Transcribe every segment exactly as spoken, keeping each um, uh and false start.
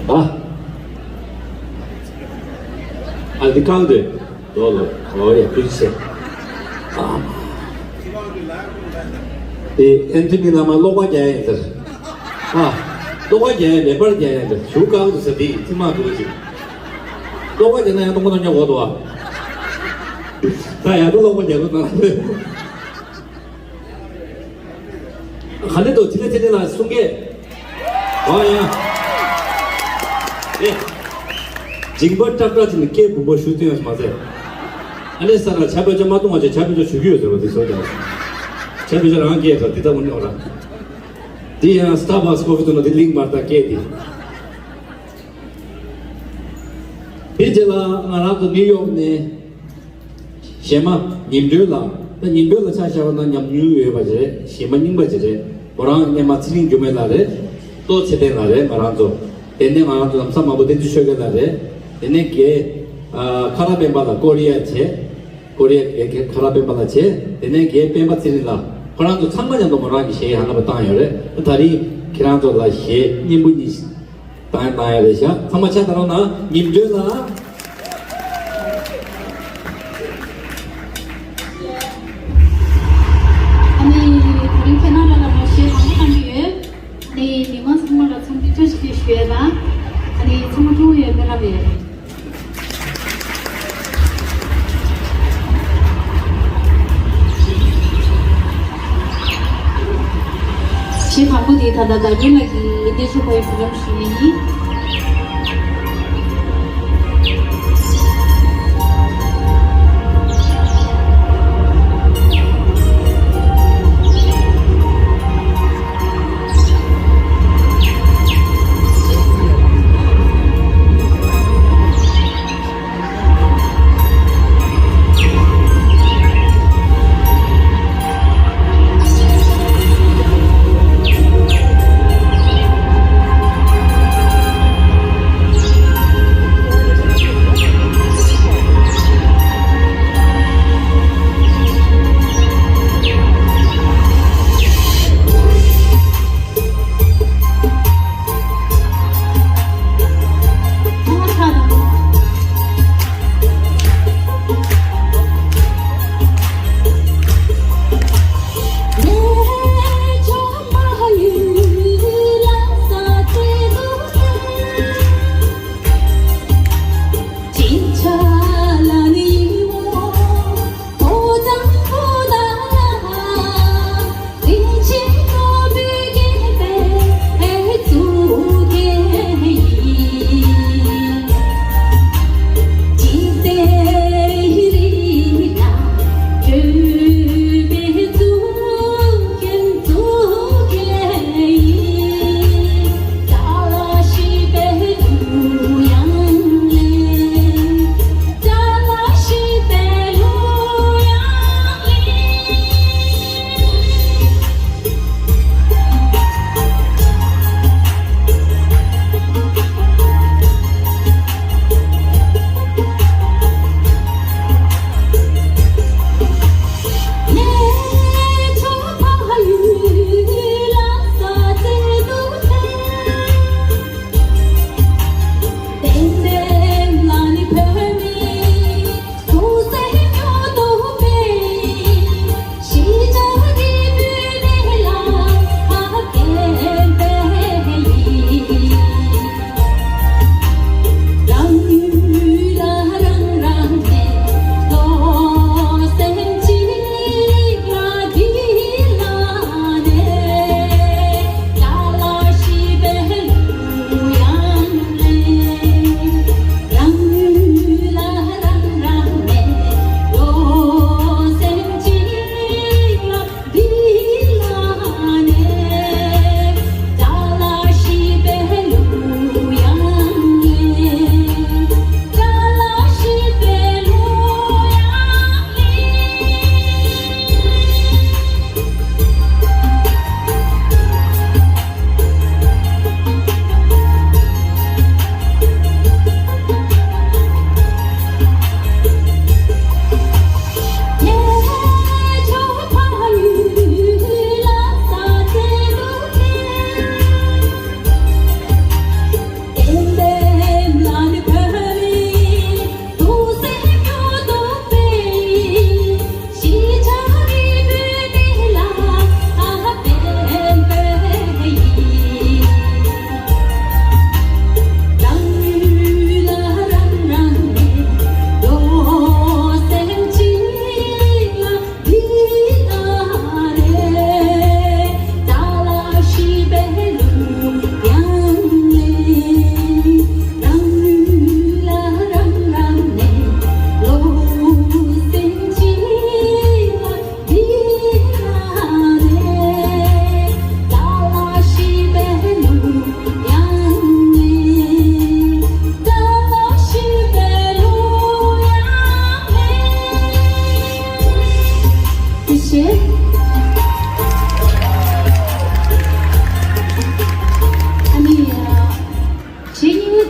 ཨ། ཨ་འདི་གང་དེ། ལོ་ལོ། ཨོ་ཡ་ཕུལ་ཤེ། ཨ། དེ་ཨན་ཐི་མི་ལ་མ་ཀློག་པ་རྒྱག་ཡ་ཡིན་ཟེར། ཨ། ཀློག་པ་རྒྱག་ཡ་ལེགས་པར་རྒྱག་ཡ་ཟེར། ཞུ་གང་དུ་ཟེར། དེ་ཐི་མ་འདུག་ཅིག་ཀློག་པ་རྒྱག་ན་ཡང་གཏོང་གོ་ན་ཉོ་གོ་འདུག་ཨ། ད་ཡ་ད་ཀློག་པ་རྒྱག་གོ་ན། ག་ལེ་དོ་ཐི་ལེ་ཐི་ལེ་ལ་གསུང་གེ། ཨོ་ཡ། ཨེ། འཇིགས་པ་སྐྲག་སྐྲག་ཅིག་ནི་སྐད་འབུམ་པ་ཞུ་ཐུན་ཡོད་མ་ཟད། ཨ་ནེ་ས་ར་ཆ་བེ་ཅོ་མ་གཏོང་བ་ཅེ་ཆ་བེ་ཅོ་ཞུ་གི་ཡོད་ཟེར་བ་དེ་སོ་ཀྱང་། ཆ་བེ་ཅོ་རང་སྐད་ཟེར་དེ་ལྟ་བུ་ཉོ་ར། དེ་ཡང་Starbucks coffee་དུ་ནོ་དེ་ལིང་མར་ད་སྐད་དེ། དེ་རྗེས་ལ་ང་རང་ཚོ་ནིའུ་ཡོག་ནས་གཞས་མ་ཉིམ་སྒྲོལ་ལགས། ད་ཉིམ་སྒྲོལ་ལགས་ཆ་བཞག་པ་ན་ཉམས་མྱོང་ཡོད་པ་ཅིག་རེད། གཞས་མ་རྙིང་པ་ཅིག་རེད། ཁོ་རང་སྔོན་མ་ཚེ་རིང་འགྱུར་མེད་ལགས་རེད། ཏོ་ཚེ་བརྟན་ལགས་རེད། ང་རང་ཚོ་དེ་ནས་ང་རང་ཚོ་ལམ་སང་མང་པོ་བསྟན་འཛིན་ཆོས་རྒྱལ་ལགས་རེད། དེ་ནས་རྒན་ཁ་ར་སྤེན་པ་ལགས་ཀོ་རི་ཡ་བྱས། ཀོ་རི་ཡ་རྒན་ཁ་ར་སྤེན་པ་ལགས་བྱས། དེ་ནས་རྒན་སྤེན་པ་ཚེ་རིང་ལགས། ཁོ་རང་ཚོ་ཚང་མ་མཉམ་དུ་ང་རང་གི་གཞས་ཧ་ལམ་བཏང་ཡོད་རེད། ད་རིང་ཁྱེད་རང་ཚོ་ལ་གཞས་སྙན་པོ་གཉིས་བཏང་བཏང་ཡ་རེད་ཤག་ཚང་མ་ཕྱག་བརྡབ་རོགས་གནང་། ཉིམ་སྒྲོལ་ལགས། ཨ་ནི་དེ་རིང་ཁྱེད་རྣམ་པ་ལ་མ་གཞས་དང་པོ་བཏང་གི་ཡོད། ཨ་ནི་མི་མང་ཚང་མ་ལ་འཚམས་འདྲི་བཀྲ་ཤིས་བདེ་ལེགས་ཞུ་ཡ་དང་། ཨ་ནི་ཚང་མ་ཐུགས་ཡོད་པའི་རབ་ཡོད། གཞས་དང་པོ་དེ་ད་ལྟ་ཟླ་སྒྲོན་ལགས་ཀྱིས་གདན་ཞུ་བ་ཡི་བུ་ལམ་ཞུ་ཡས་ཡིན།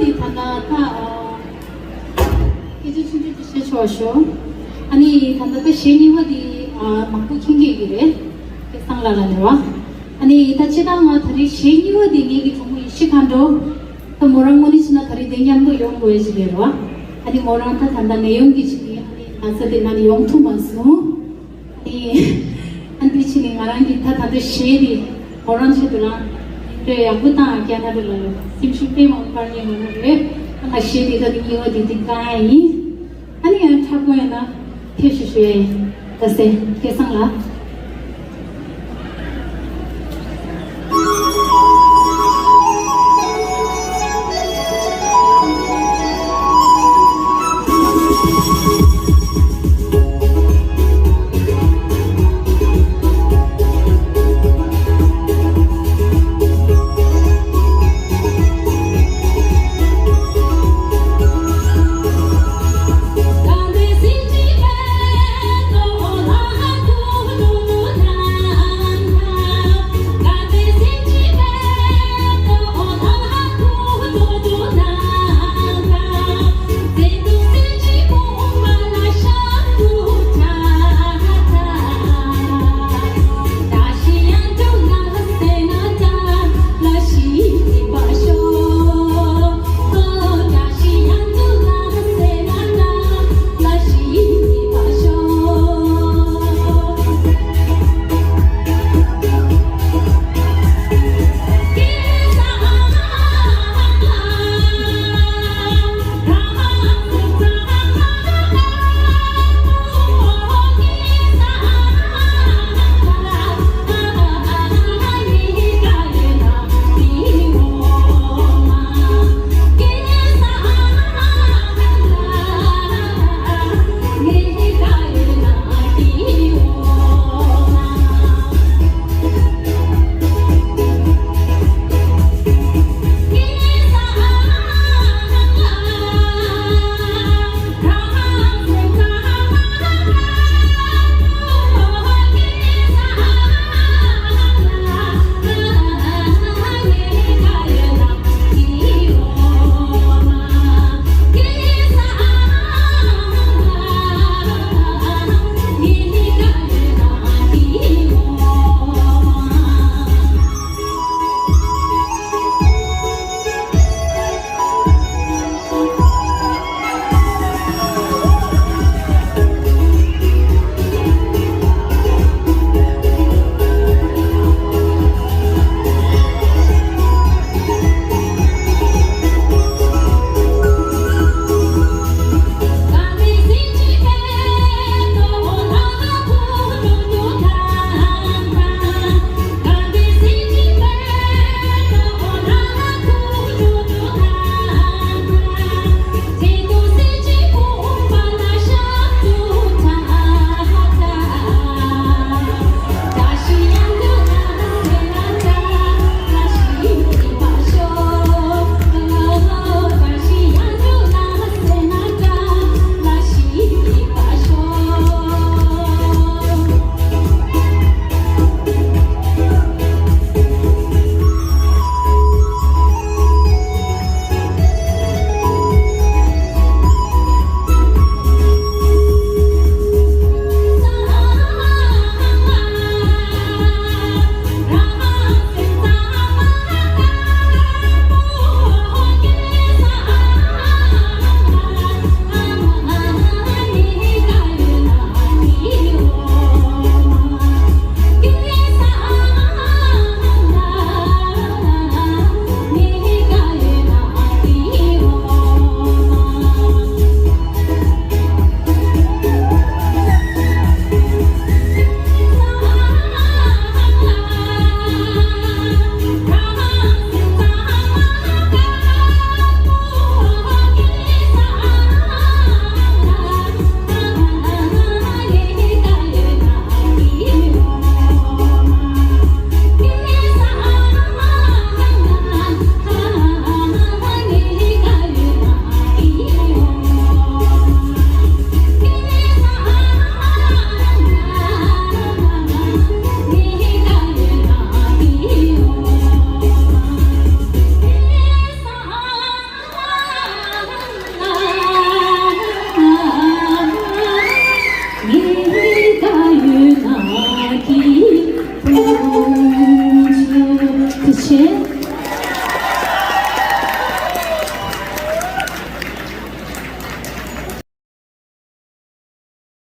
དེ་ད་ལྟ་ད་སྐད་ཆ་ཆུང་ཆུང་ཅིག་བཤད་ཆོག་ཤོག་ཨ་ནི་ད་ལྟ་ད་གཞས་གཉིས་པ་དེ་མང་པོ་མཁྱེན་གྱི་ཡོད་ཀྱི་རེད། སྐལ་བཟང་ལགས་ལ་ནི་བ། ཨ་ནི་ད་སྤྱིར་བཏང་ང་ད་རེས་གཞས་གཉིས་པ་དེ་ངེད་ཀྱི་གྲོགས་མོ་ཡེ་ཤེས་མཁའ་འགྲོ། ད་མོ་རང་དངོས་གནས་བྱས་ན་ད་རེས་དེ་མཉམ་དུ་ཡོང་དགོས་ཡ་ཞིག་རེད་རོ། ཨ་ནི་མོ་རང་ད་ད་ལྟ་ནད་ཡམས་ཀྱི་ཆེད་དུ་ཨ་ནི་ན་ཚ་དེ་ན་ནི་ཡོང་ཐུབ་མ་སོང་། ཨ་ནི་ཨ་འདི་ཕྱིན་ནས་ང་རང་གིས་ད་ད་ལྟ་གཞས་དེ་མོ་རང་ཆེད་དུ་རང་འདོད་ཡག་པོ་བཏང་། རྒྱ་ནག་རེ་ལ་སེམས་ཤུགས་དཔེ་མང་པོ་སྤར་མཁན་ང་རང་རེད། ད་ང་གཞས་དེ་ད་དེ་གཉིས་པ་དེ་དེ་བཏང་ཡ་ཡིན། ཨ་ནི་ཡང་འཁྲབ་དགོས་ཡ་ན་ཕེབས་ཞུ་ཞུ་ཡ་ཡིན། ད་སེ་སྐལ་བཟང་ལགས།